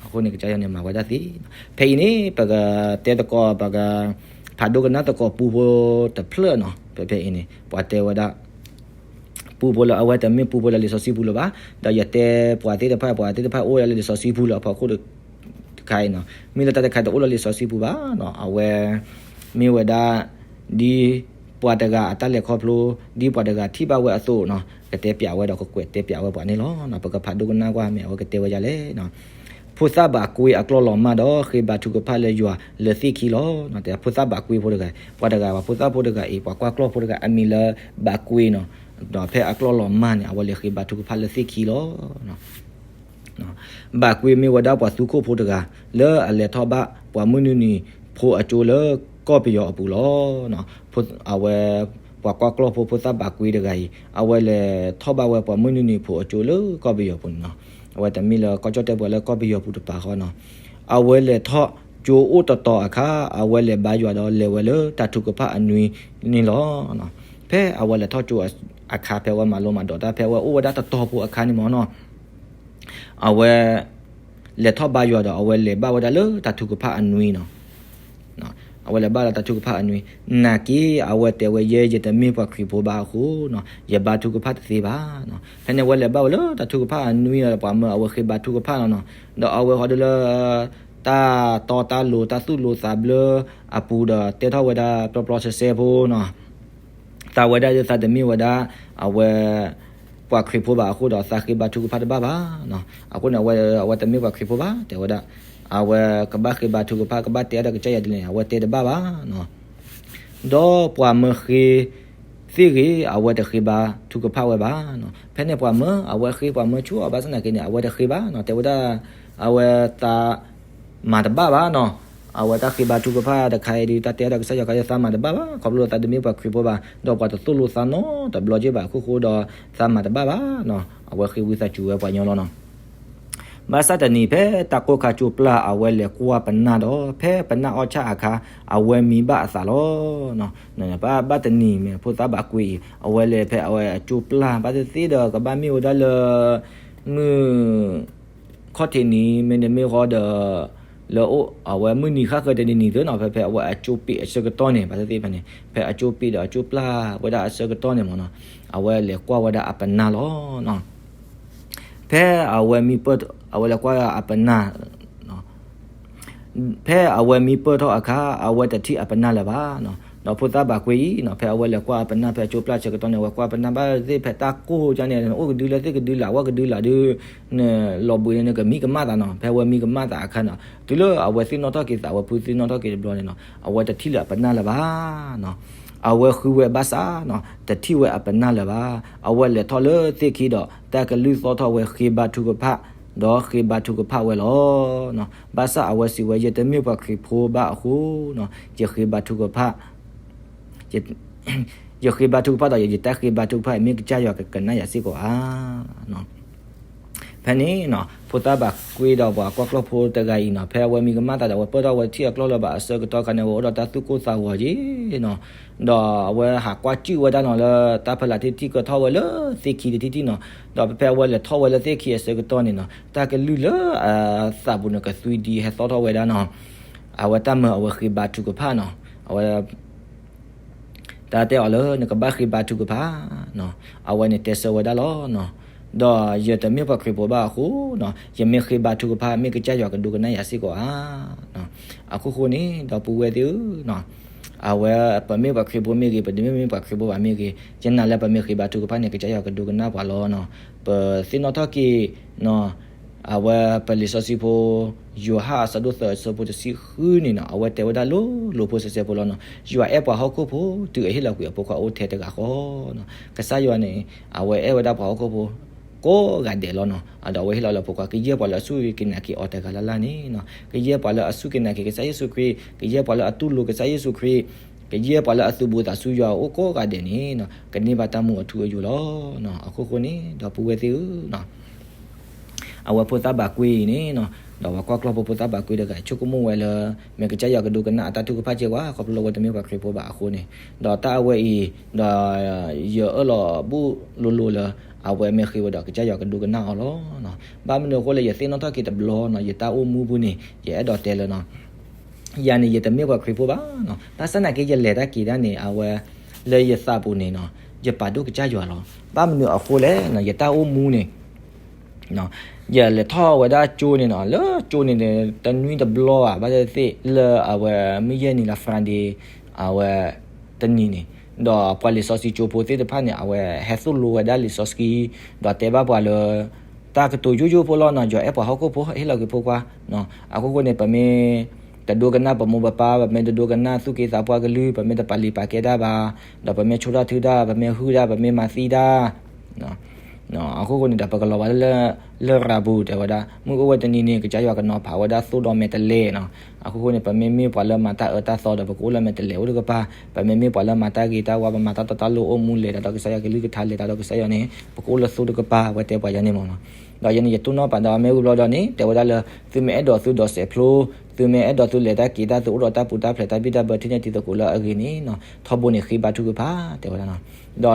အဃိန့ၣ် ကစၢ်ယွၤန့ၣ် မၤဝဲဒၣ်သ့နီၤ. ဖဲအံၤန့ၣ် ပကတဲသကိး ပကဖးဒိကနၣ်သကိးပူဖိတဖျၢၣ်နီၤ. ဖဲဖဲအံၤန့ၣ် ပှၤတဲဝဲဒၣ် ပူဖိလၢအဝဲတမ့ၢ်ပူဖိလၢလံာ်စီဆှံပူလၢၤဘၣ်. ဒီးယတဲပှၤသ့ၣ်တဖၣ် ပှၤသ့ၣ်တဖၣ်အိၣ်ဝဲဒၣ်လၢလံာ်စီဆှံပူလၢအဖီခိၣ်တခါအံၤနီၤ, မ့ၢ်လၢတၢ်တခါတအိၣ်လၢလံာ်စီဆှံပူဘၣ်နီၤ. အဝဲ မ့ၢ်ဝဲဒၣ် ဒ်ပှၤတဂၤအတၢ်လဲၤခီဖျိ ဒ်ပှၤတဂၤထံၣ်ဘၣ်ဝဲအသိးနီၤ, ကတဲပၠးဝဲဒီးကကွဲးတဲပၠးဝဲပှၤန့ၣ်လီၤ. ပကဖးဒိကနၣ်ကွၢ်မ့ၢ်အဝဲကတဲဝဲဒ်လဲၣ်နီၤ. ဖိသၣ်ဘၣ်ကွ့အကျီၢ်လီၤမၢ်ဒီး ဃ့ဘါထုကဖၣ်လၢယွၤလၢသ့ၣ်ခံလီၤ. တဲဖိသၣ်ဘၣ်ကွ့ဖိတဂၤ, ပှၤတဂၤ ပှၤဖိသၣ်ဖိတဂၤအံၤ ပှၤကွၢ်ကျီၢ်ဖိတဂၤ အမံၤလၢဘၣ်ကွ့နီၤ, ဒီးဖဲအကျီၢ်လီၤမၢ်န့ၣ် အဝဲလဲၤဃ့ဘါထုကဖၣ်လၢသ့ၣ်ခံလီၤ. ဘၣ်ကွ့မ့ၢ်ဝဲဒၣ်ပှၤသူခိၣ်ဖိတဂၤ လၢအလဲၤထီၣ်ဘၣ်ပှၤမုၢ်နုာ်နံၤဖိအကၠိလၢကီၢ်ပယီၤအပူၤလီၤ. အဝဲ ပှၤကွၢ်ကျီၢ်ဖိဖိသၣ်ဘၣ်ကွ့တဂၤအံၤ အဝဲလဲၤထီၣ်ဘၣ်ဝဲပှၤမုၢ်နုာ်နံၤဖိအကၠိလၢကီၢ်ပယီၤပူၤန့ၣ်နီၤ. အဝဲတမ့ၢ်လၢကီၢ်ကၠီၣ်တဲၣ်ပှၤလၢကီၢ်ပယီၤပူၤတပၤဃီနီၤ. အဝဲလဲၤထီၣ်ကၠိအိၣ်တတီၤအခါ အဝဲလဲၤဘါယွၤဒီးလဲၤဝဲလၢတၢ်ထုကဖၣ်အနွံန့ၣ်လီၤ. ဖဲအဝဲလဲၤထီၣ်ကၠိအခါ ဖဲအဝဲမၤလိမၤဒိးတၢ် ဖဲအဝဲအိၣ်ဝဲဒၣ်တတီၤဖိအခါန့ၣ်မ့ၢ်နီၤ အဝဲ လဲၤထီၣ်ဘါယွၤဒီး အဝဲလဲၤဘၣ်ဝဲဒၣ်လၢတၢ်ထုကဖၣ်အနွံနီၤ. အဝဲလဲၤဘၣ်လၢတၢ်ထုကဖၣ်အနွံ, နာ်က့ အဝဲတဲဝဲ ယဲ ယတမ့ၢ်ပှၤခရံာ်ဖိဘၣ်အဃိနီၤ ယဘါထုကဖၣ်တသ့ဘၣ်နီၤ. ဖဲန့ၣ်အဝဲလဲၤဘၣ်ဝဲလၢတၢ်ထုကဖၣ်အနွံဒီး ပှၤမၢအဝဲဃ့ဘါထုကဖၣ်လီၤနီၤ. ဒီးအဝဲဃီဒုးလၢ တၢ်တီတၢ်လိၤ တၢ်သူၣ်လိၤသးဘျၢအပူၤဒီး တဲထီၣ်ဝဲဒၣ်ပျီပျီစဲစဲဖိနီၤ သးဝဲဒၣ်ဒ်သးတမ့ၢ်ဝဲဒၣ် အဝဲ ပှၤခရံာ်ဖိဘၣ်အဃိဒီး သးဃ့ဘါထုကဖၣ်တဘၣ်ဘၣ်နီၤ. အဃိန့ၣ် အဝဲ အဝဲတမ့ၢ်ပှၤခရံာ်ဖိဘၣ် တဲဝဲဒၣ် အဝဲကဘၣ်ဃ့ဘါထုကဖၣ် ကဘၣ်တဲအါဒီးကစၢ်ယွၤဒ်လဲၣ်န့ၣ် အဝဲတဲတဘၣ်ဘၣ်နီၤ. ဒီးပှၤမၢဃ့ သ့ၣ်ဂ့ၤ အဝဲတဃ့ဘါထုကဖၣ်ဝဲဘၣ်နီၤ. ဖဲန့ၣ်ပှၤမၢ အဝဲဃ့ပှၤမၢဆူအီၤဘၣ်ဆၣ်သနာ်က့န့ၣ် အဝဲတဃ့ဘၣ်နီၤ. တဲဝဲဒၣ် အဝဲသးမၤတဘၣ်ဘၣ်နီၤ. အဝဲတၢ်ဃ့ဘါထုကဖၣ်တခါအံၤဒုး တၢ်တဲဒီးကစၢ်ယွၤခါ သးမၤတဘၣ်ဘၣ် ခီဖျိသးတမ့ၢ်ပှၤခရံာ်ဖိဘၣ် ဒီးပှၤတသိၣ်လိသးနီတဘျီက့ဘၣ်အခိၣ်ဃိဒီး သးမၤတဘၣ်ဘၣ်နီၤ. အဝဲဃ့ဝံသးစူၤဝဲပှၤညီလီၤနီၤ. ဘၣ်ဆၣ်တနံၤဖဲတၢ်ကိၢ်ခါကၠိပျၢ် အဝဲလဲၤကွၢ်ပနၢ်ဒီး ဖဲပနၢ်အီၣ်ဆၣ်အခါ အဝဲမံဘၣ်အသးလီၤ. ဘၣ်ဆၣ်တနံၤမ့ၢ်ဖိသၣ်ဘၣ်ကွ့အံၤ အဝဲလဲၤဖဲအဝဲအကၠိပျၢ် ဘၣ်သ့ၣ်သ့ၣ်ဒီးကဘၣ်မ့ၢ်ဝဲဒၣ်လၢ မုၢ်ခီၣ်ထံးနံၤ မ့တမ့ၢ်ဃီဒီး လၢအဝဲမုၢ်နံၤဃၣ်ဃၢၤတနံၤနံၤသ့နီၤ ဖဲဖဲအဝဲအကၠိပ့းအဆၢကတီၢ်န့ၣ် ဘၣ်သ့ၣ်သ့ၣ်ဖဲန့ၣ် ဖဲအကၠိပ့းဒီးအကၠိပျၢ်ဝဲဒၣ်အဆၢကတီၢ်န့ၣ်မ့ၢ်နီၤ အဝဲလဲၤကွၢ်ဝဲဒၣ်အပနၢ်လီၤ. ဖဲအဝဲမံပၢၢ် အဝဲလဲၤကွၢ်အပနၢ် ဖဲအဝဲမံပၢၢ်ထီၣ်အခါ အဝဲတထံၣ်အပနၢ်လၢၤဘၣ်နီၤ. ဒီးဖိသၣ်ဘၣ်ကွ့အံၤနီၤ ဖဲအဝဲလဲၤကွၢ်အပနၢ် ဖဲအကၠိပျၢ်ဆၢကတီၢ်န့ၣ် အဝဲကွၢ်ပနၢ်ဘၣ်သ့ၣ် ဖဲတၢ်ကိၢ်ကၠိန့ၣ် အိၣ်ကဒုလၢသ့ၣ်ကဒုလၢ အဝဲကဒုလၢဒုး နလီၤဘှံးန့ၣ် နကမံကမၣ်သးနီၤ. ဖဲအဝဲမံကမၣ်သးအခါနီၤ တုၤလၢအဝဲသ့ၣ်နီၣ်ထီၣ်က့ၤသး အဝဲဖုသ့ၣ်နီၣ်ထီၣ်က့ၤတဘျီန့ၣ်နီၤ အဝဲတထံၣ်လၢၤအပနၢ်လၢၤဘၣ်နီၤ. အဝဲဃုဝဲဘၣ်ဆၣ်နီၤ တထံၣ်ဝဲအပနၢ်လၢၤဘၣ်. အဝဲလဲၤထီၣ်လၢသ့ၣ်ခံဒီး တၢ်ကလုၢ်သီၣ်ထီၣ်ဝဲဃ့ဘါထုကဖၣ် ဒီးဃ့ဘါထုကဖၣ်ဝဲလီၤ. ဘၣ်ဆၣ်အဝဲစံးဝဲ ယတမ့ၢ်ပှၤခရံာ်ဖိဘၣ်အဃိနီၤ ယဃ့ဘါထုကဖၣ် ယဃ့ဘါထုကဖၣ်ဒီး ယတၢ်ဃ့ဘါထုကဖၣ်အံၤ မ့ၢ်ကစၢ်ယွၤကကနၣ်ယၤစ့ၢ်ကီးဧါ. ဖဲန့ၣ်နီၤ ဖိသၣ်ဘၣ်ကွ့ဒီးပှၤကွၢ်ကျီၢ်ဖိတဂၤအံၤနီၤ ဖဲအဝဲမံကမၣ်သးဒီး အဝဲပၢၢ်ထီၣ်ဝဲတထံၣ်အကျီၢ်လၢၤဘၣ်အဆၢကတီၢ်ခါန့ၣ် အဝဲအိၣ်ဒီးတၢ်သူၣ်ကိၢ်သးဂီၤက့နီၤ. ဒီးအဝဲဟးကွၢ်စူၣ်ဝဲဒၣ်နီၤ လၢတၢ်ဖီလာ်ထံထံၣ်ကထီၣ်ဝဲလၢသ့ၣ်ခံတထံၣ်ထံၣ်နီၤ. ဒီးဖဲအဝဲလဲၤထီၣ်ဝဲလၢသ့ၣ်ခံအဆၢကတီၢ်န့ၣ်နီၤ တၢ်ကလုၢ်လၢအသးပူၤန့ၣ် ကသွံဒံဟဲသီၣ်ထီၣ်ဝဲဒၣ်နီၤ. အဝဲတၢ်မၢအဝဲဃ့ဘါထုကဖၣ်နီၤ အဝဲ တၢ်တဲအီၤလၢ နကဘၣ်ဃ့ဘါထုကဖၣ်နီၤ. အဝဲန့ၣ်တဲဆၢဝဲဒၣ်လီၤနီၤ. ဒီးယတမ့ၢ်ပှၤခရံာ်ဖိဘၣ်အဃိနီၤ ယမ့ၢ်ဃ့ဘါထုကဖၣ် မ့ၢ်ကစၢ်ယွၤကဒိကနၣ်ယၤစ့ၢ်ကီးဧါ. အခိၣ်ဃိန့ၣ် ဒီပုၢ်ဝဲၢ်သ့ၣ်ဧၢနီၤ အဝဲပမ့ၢ်ပှၤခရံာ်ဖိမ့ၢ်ဂ့ၤ ပတမ့ၢ်မ့ၢ်ပှၤခရံာ်ဖိဘၣ်မ့ၢ်ဂ့ၤ ယနာ်လၢပမ့ၢ်ဃ့ဘါထုကဖၣ်န့ၣ် ကစၢ်ယွၤကဒိကနၣ်ပှၤလီၤနီၤ. ပသ့ၣ်နီၣ်ထီၣ်က့ၤနီၤ အဝဲပလံာ်စီဆှံဖိ ယိၤဟၣ်အဆၢဒိၣ်သၢအဆၢဖိတဆံဃုန့ၣ်နီၤ အဝဲတဲဝဲဒၣ်လိၤလိၤဖိစဲးစဲးဖိလီၤနီၤ. ယွၤအဲၣ်ပှၤဟီၣ်ခိၣ်ဖိ တုၤအဟ့ၣ်လီၤကွံာ်အဖိခွါအိၣ်ထဲတဂၤဃီနီၤ. ကစၢ်ယွၤန့ၣ် အဝဲအဲၣ်ဝဲဒၣ်ပှၤဟီၣ်ခိၣ်ဖိ ကိးဂၤဒဲးလီၤနီၤ. ဒီးအဝဲဟ့ၣ်လီၤလၢအဖိခွါ ကယဲၢ်ပှၤလၢအစူၢ်က့ၤနာ်က့ၤအီၤတဂၤလၢ်လၢ်န့ၣ်နီၤ ကယဲၢ်ပှၤလၢအစူၢ်က့ၤနာ်က့ၤကစၢ်ယ့ၣ်ၡူးခရံာ် ကယဲၢ်ပှၤလၢအတူၢ်လိာ်ကစၢ်ယ့ၣ်ၡူးခရံာ် ကယဲၢ်ပှၤလၢအသုးဘူးသးဆူယွၤအအိၣ်ကိးဂၤဒဲးန့ၣ်နီၤ ကန့ၢ်ဘၣ်တၢ်မူအထူအယိာ်လီၤနီၤ. အခိၣ်ဃိန့ၣ် ဒီပုၢ်ဝဲၢ်သ့ၣ်ဧၢနီၤ အဝဲဖိသၣ်ဘၣ်ကွ့အံၤန့ၣ်နီၤ ဒီးပှၤကွၢ်ကျီၢ်ဖိဖိသၣ်ဘၣ်ကွ့တဂၤ ဆိကမိၣ်ဝဲလၢ မ့ၢ်ကစၢ်ယွၤကဒိကနၣ်အတၢ်ထုကဖၣ်ကဲဝဲ ခီဖျိလၢအဝဲတမ့ၢ်ပှၤခရံာ်ဖိဘၣ်အဃိန့ၣ် ဒီးတၢ်အဝဲအံၤ ဒီး ယအၢၣ်လီၤဘူးလိၤလိၤလၢ အဝဲမ့ၢ်ဃ့ဝဲဒီးကစၢ်ယွၤကဒိကနၣ်အီၤလီၤ. ဘၣ်မနုၤအဃိလဲၣ် ယသ့ၣ်နီၣ်ထီၣ်က့ၤတဘျီနီၤ ယတၢ်အိၣ်မူပူၤန့ၣ် ယအဲၣ်ဒိးတဲလၢနီၤ ယၤန့ၣ် ယတမ့ၢ်ပှၤခရံာ်ဖိဘၣ်နီၤ ဘၣ်ဆၣ်သနာ်က့ ယလဲၤတၢ်က့ၤတၢ်န့ၣ် အဝဲ လၢယသးပူၤန့ၣ်နီၤ ယပာ်ဒိၣ်ကစၢ်ယွၤလီၤ. ဘၣ်မနုၤအဃိလဲၣ်နီၤ ယတၢ်အိၣ်မူန့ၣ် ယလဲၤထီၣ်ဝဲဒၣ်ကၠိန့ၣ်နီၤ လၢကၠိန့ၣ်န့ၣ် တနွံတဘျီဘၣ် ဘၣ်သ့ၣ်သ့ၣ်လၢအဝဲမုၢ်ယဲၢ်နံၤလၢ Friday အဝဲ တနံၤန့ၣ် ဒီးပှၤလံာ်စီဆှံကၠိဖိသ့ၣ်တဖၣ်န့ၣ် အဝဲဟဲသိၣ်လိဝဲဒၣ်လံာ်စီဆှံ ဒီးတဲဘၣ်ပှၤလၢ တၢ်ကတိၤယိယိဖိလီၤနီၤ ယွၤအဲၣ်ပှၤဟီၣ်ခိၣ်ဖိ ဟ့ၣ်လီၤက့ၤဖိခွါ အခိၣ်ဃိန့ၣ် ပမ့ၢ်တဒိကနၣ်ပမိၢ်ပပၢ် ပမ့ၢ်တဒိကနၣ်သူၣ်က့သးပှၢ်ကလုၢ် ပမ့ၢ်တပာ်လံာ်ပာ်ကဲတၢ်ဘၣ် ဒီးပမ့ၢ်ဆိၣ်တၢ်ထုတၢ် ပမ့ၢ်ဟုၣ်တၢ် ပမ့ၢ်မၤသံတၢ် အခိၣ်ဃိန့ၣ်ဒီး ပကလီၤဘၣ်လၢ လရာ်ပူၤ တဲဝဲဒၣ် မုၢ်အိၣ်ဝဲတနံၤန့ၣ် ကစၢ်ယွၤကနီၤဖးဝဲဒၣ်သိၣ်ဒီးမဲာ်တဲးလဲးနီၤ. အခိၣ်ဃိန့ၣ် ပမ့မ့ၢ်ပှၤလၢမၤတၢ်အၢတၢ်သီဒီး ပကအိၣ်လၢမဲာ်တဲးလဲးအိၣ်တကပၤ, ပမ့မ့ၢ်ပှၤလၢမၤတၢ်ဂ့ၤတၢ်ဝါ ပမၤတၢ်တီတၢ်လိၤအိၣ်မူလဲၤတၢ်ဒီးကစၢ်ယွၤ ကလုၢ်ကထါလဲၤတၢ်ဒီးကစၢ်ယွၤန့ၣ် ပကအိၣ်လၢသိၣ်တကပၤ အဝဲတဲပှၤယၤန့ၣ်မ့ၢ်နီၤ. ဒီးယၤန့ၣ် ယတိၢ်နီၣ်ပာ်ဒီးမ့ၢ်ဝံၤဘျီဒီးန့ၣ် တဲဝဲဒၣ်လၢ သုမ့ၢ်အဲၣ်ဒိးသုဒိးစဲးဖျိ သုမ့ၢ်အဲၣ်ဒိးသုလဲၤတၢ်က့ၤတၢ် သုအိၣ်ဒီးတၢ်ပူၤတၢ်ဖျဲး တၢ်ဘံၣ်တၢ်ဘၢ ထံနဲၣ်တံၤသကိးလၢအဂ့ၤန့ၣ်နီၤ ထီဘိန့ၣ် ဃ့ဘါထုကဖၣ် တဲဝဲဒၣ်နီၤ.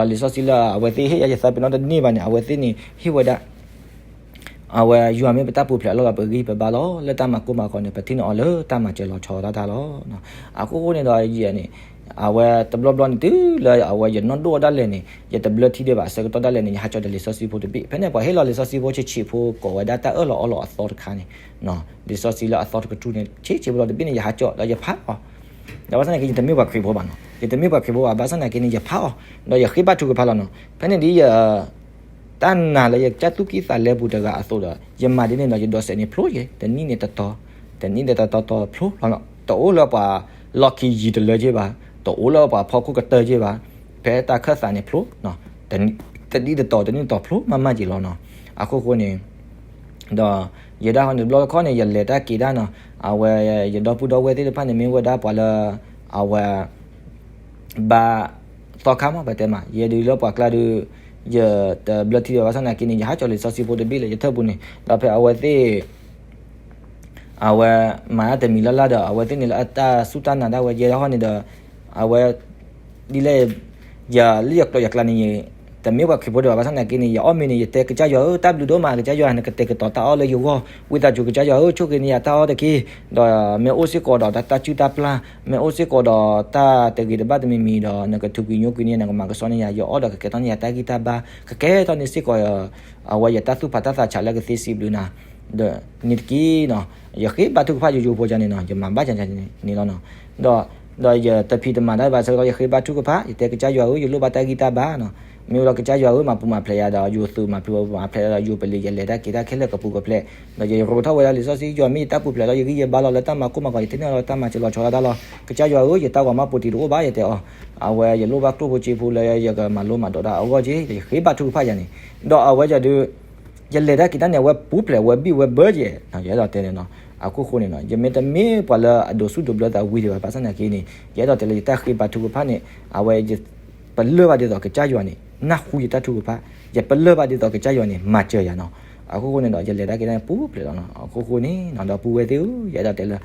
ဒီးလံာ်စီဆှံလၢအဝဲသ့ၣ်ဟ့ၣ်ယၤယသးပ့ၤနီၣ်တန့ၢ်ဘၣ်န့ၣ် အဝဲသ့ၣ်န့ၣ် ဟ့ၣ်ဝဲဒၣ် အဝဲယွၤမ့ၢ်ပတၢ်ပူၤဖျဲးအလီၢ်လီၤ ပဂံၢ်ပဘါလီၤ လၢတၢ်မၤကိၢ်မၤဂီၤန့ၣ် ပထံၣ်န့ၢ်အီၤလၢတၢ်မၤစၢၤလီၤဆီတၢ်တၢ်လီၤ. အဃိဃိန့ၣ်ဒီးယဲန့ၣ် အဝဲတဘျီဘျီန့ၣ် တုၤလၢအဝဲယနီၢ်ဒိၣ်ဒၣ်လဲာ်န့ၣ် ယတဘျၢထံဒံးဘၣ်အဆၢကတီၢ်ဒၣ်လဲာ်န့ၣ် ယဟးကၠီဒီးလံာ်စီဆှံဖိတဘ့ၣ် ဖဲန့ၣ်ပှၤဟ့ၣ်လီၤလံာ်စီဆှံဖိဆံးဆံးဖိကိးဝဲဒၣ်တၢ်အၢၣ်လီၤအီလီၤအသီတခါန့ၣ် လံာ်စီဆှံလၢအသီတကတြူၢ်န့ၣ် ဆံးဆံးဖိလီၤတဘ့ၣ်န့ၣ် ယဟးကၠီဒီးယဖးအီၤ ဒီးဘၣ်ဆၣ်သနာ်က့ ယတမ့ၢ်ပှၤခရံာ်ဖိဘၣ်နီၤ ယတမ့ၢ်ပှၤခရံာ်ဖိဘၣ် ဘၣ်ဆၣ်သနာ်က့န့ၣ် ယဖးအီၤ ဒီးယဃ့ဘါထုကဖၣ်လီၤနီၤ ဖဲန့ၣ်ဒ်ယ တၢ်နာ်လၢယကစၢ်သူၣ်ကံၢ်သးလဲပူၤတဂၤအသိးဒီး ယမၤဒ်န့ၣ်ဒီး ယဒိးစဲးန့ၣ်ဖျိယဲ တနံၣ်န့ၣ်တတီၤ တနံၣ်န့ၣ်တတီၤတီၤဖျိလီၤနီၤ တအိၣ်လၢပှၤလီၢ်ခံယံၤတလၢက့ဘၣ် တအိၣ်လၢပှၤဖီခိၣ်ကတၢၢ်က့ဘၣ် ဖဲတၢ်ခၢၣ်သးန့ၣ်ဖျိ, တနံၣ်တတီၤတနံၣ်တတီၤဖျိမးမးက့ၤလီၤနီၤ. အခိၣ်ဃိန့ၣ် ဒီး ယဲဒၣ်ဟီန့ၣ်တဘျီတခီၣ်န့ၣ် ယလဲၤတၢ်က့ၤတၢ်နီၤ, အဝဲ ယဒီပုၢ်ဒီဝဲၢ်သ့ၣ်တဖၣ်န့ၣ် မ့ၢ်ဝဲဒၣ်ပှၤလၢ အဝဲ ဘါသီခါမး ပတဲမး ယဲဒုးလၢပှၤကျါဒုး ယတဘျၢထံဒီး ဘၣ်ဆၣ်သနာ်က့န့ၣ် ယဟးကၠီလံာ်စီဆှံဖိတဘ့ၣ်လၢယထၢၣ်ပူၤန့ၣ် ဒီးဖဲအဝဲသ့ၣ် အဝဲ မၤတၢ်တမံၤလၢ်လၢ်ဒီး အဝဲသ့ၣ်န့ၣ်လၢအတၢ်စူၢ်တၢ်နာ်ဒၣ်ဝဲ ယဲဒၣ်ဟီန့ၣ်ဒီး အဝဲ ဒ်လဲၣ် ယလၢယကျိာ်ယကျါန့ၣ် တမ့ၢ်ပှၤခရံာ်ဖိဒံးဘၣ် ဘၣ်ဆၣ်သနာ်က့န့ၣ် ယအီၣ်မ့ၤန့ၣ် ယတဲကစၢ်ယွၤဧၢ တၢ်ဘျုးဒိၣ်မး ကစၢ်ယွၤ နကတဲာ်ကတီၤတၢ်အီၣ်လၢယဂီၢ် ဝံသးစူၤကစၢ်ယွၤဧၢ ဆိၣ်ဂ့ၤန့ၢ်ယၤတၢ်အီၣ်တက့ၢ်, ဒီးမ့ၢ်အိၣ်စ့ၢ်ကီးဒီးတၢ် တၢ်စုၣ်တၢ်ပျၢ် မ့ၢ်အိၣ်စ့ၢ်ကီးဒီးတၢ်တဂ့ၤတဘၣ်တမံၤမံၤဒီး နကထူးကွံာ်ညိကွံာ်န့ၢ် နကမၤကဆှီန့ၢ်ယၤ ယအီၣ်ဒီးကကဲထီၣ်န့ၢ်ယၤတၢ်ဂံၢ်တၢ်ဘါ ကကဲထီၣ်န့ၢ်စ့ၢ်ကီး အဝဲယတၢ်သူၣ်ဖးတၢ်သးဆးလၢကသ့စံးဘျုးနၤ ဒီးန့ၣ်တက့ၢ်နီၤ. ယဃ့ဘါထုကဖၣ်ယိယိဖိကန့ၣ်နီၤ ယမၤဘၣ်ကန့ၣ်လီၤနီၤ. ဒီး ဒီးယတဖံးတမၤတၢ်ဘၣ်ဆၢကတီၢ် ယဃ့ဘါထုကဖၣ် ယတဲကစၢ်ယွၤဧၢ ယလိၣ်ဘၣ်တၢ်ဂံၢ်တၢ်ဘါနီၤ. မ့ၢ်ဝဲဒီးကစၢ်ယွၤဧၢ မၤပူၤမၤဖျဲးယၤဒီး ယိၤသုးမၤပူၤမၤဖျဲးဒီး ယိၤပလံၤ ယလဲၤတၢ်က့ၤတၢ်ခဲလၢာ်ကပူၤကဖျဲး ဒီးယရိးထီၣ်ဝဲဒၣ်လံာ်စီဆှံ ယွၤမ့ၢ်ယတၢ်ပူၤဖျဲးဒီး ယဂံၢ်ယဘါလီၤလၢတၢ်မၤကိၢ်မၤဂီၤ ယတန့ၢ်လီၤတၢ်မၤစၢၤလီၤဆီဒၣ်တၢ်လီၤ. ကစၢ်ယွၤဧၢ ယတၢ်ဂီၤမးပူၤတံၤတအိၣ်ဘၣ် ယတဲအီၤ အဝဲယလိၣ်ဘၣ်ကျိၣ်ဖိစ့ဖိလၢယကမၤလိမၤဒိးတၢ်အဂီၢ်က့ၤ ယဃ့ဘါထုကဖၣ်ယၤန့ၣ် ဒီးအဝဲယဒုး ယလဲၤတၢ်က့ၤတၢ်န့ၣ် အဝဲပူၤဖျဲးဝဲဘံၣ်ဝဲဘၢယဲၢ် ယအဲၣ်ဒိးတဲန့ၣ်နီၤ. အခိၣ်ဃိန့ၣ်နီၤ ယမ့ၢ်တမ့ၢ်ပှၤလၢအဒိးစူၣ်ဒိးဘျၢသးဝံၤဒံးဘၣ် ဘၣ်ဆၣ်သနာ်က့န့ၣ် ယအဲၣ်ဒိးတဲလၢယတၢ်ဃ့ဘါထုကဖၣ်န့ၣ် အဝဲ ပလၢၢ်ဘၣ်ဒ်သိးကစၢ်ယွၤန့ၣ် နၢ်ဟူယတၢ်ထုကဖၣ်, ယပလၢၢ်ဘၣ်ဒ်သိးကစၢ်ယွၤန့ၣ် မၤစၢၤယၤနီၤ. အခိၣ်ဃိန့ၣ်ဒီး ယလဲၤတၢ်က့ၤတၢ်န့ၣ် ပူၤဖျဲးလီၤနီၤ. အခိၣ်ဃိန့ၣ်နီၤ ဒီပုၢ်ဝဲၢ်သ့ၣ်ဧၢ ယအဲၣ်ဒိးတဲလၢ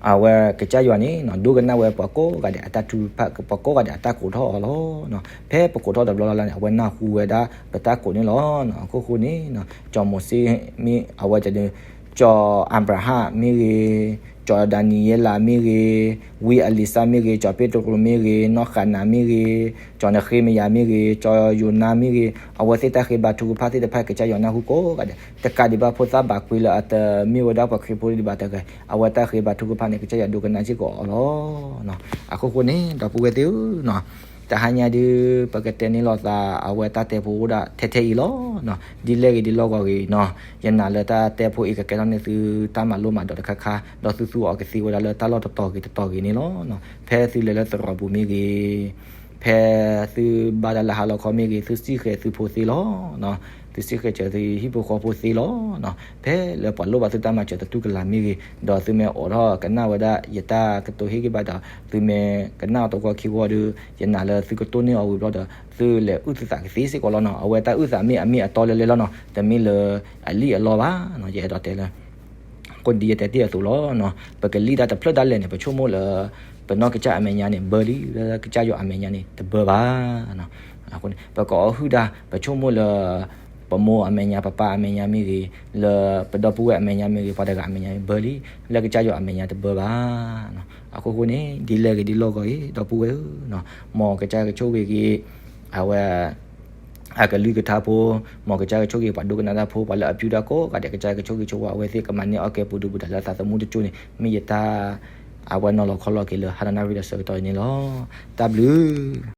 အဝဲကစၢ်ယွၤန့ၣ်နီၤ ဒိကနၣ်ဝဲပှၤကိးဂၤဒဲးအတၢ်ထုကဖၣ် ပှၤကိးဂၤဒဲးအတၢ်ကိးထီၣ်အီၤလီၤ. ဖဲပကိးထီၣ်တဘျီလၢ်လၢ်န့ၣ် အဝဲနၢ်ဟူဝဲဒၣ်ပတၢ်ကိးန့ၣ်လီၤ. အခိၣ်ဃိန့ၣ် ကၠီၤမိၤၡ့မ့ၢ် အဝဲတဲဒုး ကၠီၤအၤဘြၤဟၣ်မ့ၢ်ဂ့ၤ, ကၠီၤဒၤနံယ့လးမ့ၢ်ဂ့ၤ, ဝံအလံၤစၢ်မ့ၢ်ဂ့ၤ, ကၠီၤပ့းတရူးမ့ၢ်ဂ့ၤ, နီၢ်ဃၤနၤမ့ၢ်ဂ့ၤ, ကၠီၤနဃ့မယၤမ့ၢ်ဂ့ၤ, ကၠီၤယိၤနါမ့ၢ်ဂ့ၤ, အဝဲသ့ၣ်တၢ်ဃ့ဘါထုကဖၣ်သ့ၣ်တဖၣ် ကစၢ်ယွၤနၢ်ဟူကိးဂၤဒဲး တကးဒံးဘၣ်ဖိသၣ်ဘၣ်ကွံလၢအတမ့ၢ်ဝဲဒၣ်ပှၤခရံာ်ဖိဒံးဘၣ်တဂၤ အဝဲတၢ်ဃ့ဘါထုကဖၣ်န့ၣ် ကစၢ်ယွၤဒိကနၣ်စ့ၢ်ကီးအီၤလီၤ. အခိၣ်ဃိန့ၣ် ဒီပုၢ်ဝဲၢ်သ့ၣ်ဧၢ တဟါညါဒုး ပကတဲန့ၢ်လိာ်သး အဝဲတၢ်တဲဖိအိၣ်ဒၣ်ထဲထဲအံၤလီၤ. ဒ်လဲၣ်ဂ့ၤဒ်လီၢ်ဂီၤဂ့ၤနီၤ ယနာ်လၢတၢ်တဲဖိအံၤကကဲထီၣ်န့ၢ်သုတၢ်မၤလိမၤဒိးတခါခါ ဒီးသုသူအီၤကသ့ဝဲဒၣ်လၢတၢ်လီၢ်တတီၤဂ့ၤတတီၤဂ့ၤန့ၣ်လီၤ. ဖဲသုလဲၤလၢသရိာ်ပူၤမ့ၢ်ဂ့ၤ ဖဲသုဘၣ်တၢ်လၢဟါလီၤခီမ့ၢ်ဂ့ၤ သုစံၣ်ဃဲၤသုဖိသ့လီၤ. သုစံၣ်ဃဲၤစၢၤသုဟံၣ်ဖိဃီဖိသ့လီၤ. ဖဲလၢပှၤလိၣ်ဘၣ်သုတၢ်မၤစၢၤသတူၢ်ကလာ်မ့ၢ်ဂ့ၤ ဒီးသုမ့ၢ်အိးထီၣ်ကနၣ်ဝဲဒၣ်ယတၢ်ကတိၤဟ့ၣ်ဂံၢ်ဘါဒီး သုမ့ၢ်ကနၣ်အီၤတဂီၢ်ခံဂီၢ်ဒီး ယနာ်လၢသုကတိၢ်န့ၢ်အီၤဝံၤဘျီဒီး သုလဲၤအုၣ်သုသးကသ့စ့ၢ်ကီးလီၤနီၤ. အဝဲတၢ်အုၣ်သးမ့ၢ်အမ့ၢ်အတီလဲၤလဲၤလီၤနီၤ တမ့ၢ်လၢအလံၣ်အလီဘၣ်နီၤ. ယအဲၣ်ဒိးတဲလၢ ဃိဒ်ယတဲတ့ၢ်အသိးလီၤ. ပကလံၣ်တၢ်တဖျၢၣ်ဒၣ်လဲာ်န့ၣ် ပဆိကမိၣ်လၢ ပနီၢ်ကစၢ်အမဲာ်ညါန့ၣ် ဘၢလံ, လၢကစၢ်ယွၤအမဲာ်ညါန့ၣ် တဘၢဘၣ်. အဃိန့ၣ် ပကအီၣ်ဟုၣ်တၢ် ပဆိကမိၣ်လၢ ပမိၢ်အမဲာ်ညါ ပပၢ်အမဲာ်ညါမ့ၢ်ဂ့ၤ, လၢပဒီပုၢ်ဝဲၢ်အမဲာ်ညါမ့ၢ်ဂ့ၤ, ပှၤတဂၤအမဲာ်ညါမ့ၢ်ဂ့ၤ ဘၢလံ, လၢကစၢ်ယွၤအမဲာ်ညါတဘၢဘၣ်. အဃိဃိန့ၣ် ဒ်လဲၣ်ဂ့ၤဒ်လီၢ်ဂီၤဂ့ၤ ဒီပုၢ်ဝဲၢ်ဧၢ, မ်ကစၢ်ကဆိၣ်ဂ့ၤက့ၤ အဝဲ အကလုၢ်ကထါဖိ, မ်ကစၢ်ကဆိၣ်ဂ့ၤပှၤဒိကနၣ်တၢ်ဖိ, ပှၤလၢအဖၢတၢ်ကိးဂၤဒဲး ကစၢ်ကဆိၣ်ဂ့ၤဆိၣ်ဝါအဝဲသ့ၣ် ကမၤန့ၢ်အီၣ်ကဲပူၤဒုပူၤဒါလၢသးသမူတကၠိန့ၣ် မ့ၢ်ယတၢ် အဝဲနီၤလီၤခီလီၤက့ၤလၢ ဟါနၣ်ရံၣ်ဒီးဆၢကတီၢ်အံၤန့ၣ်လီၤ. တၢ်ဘျုး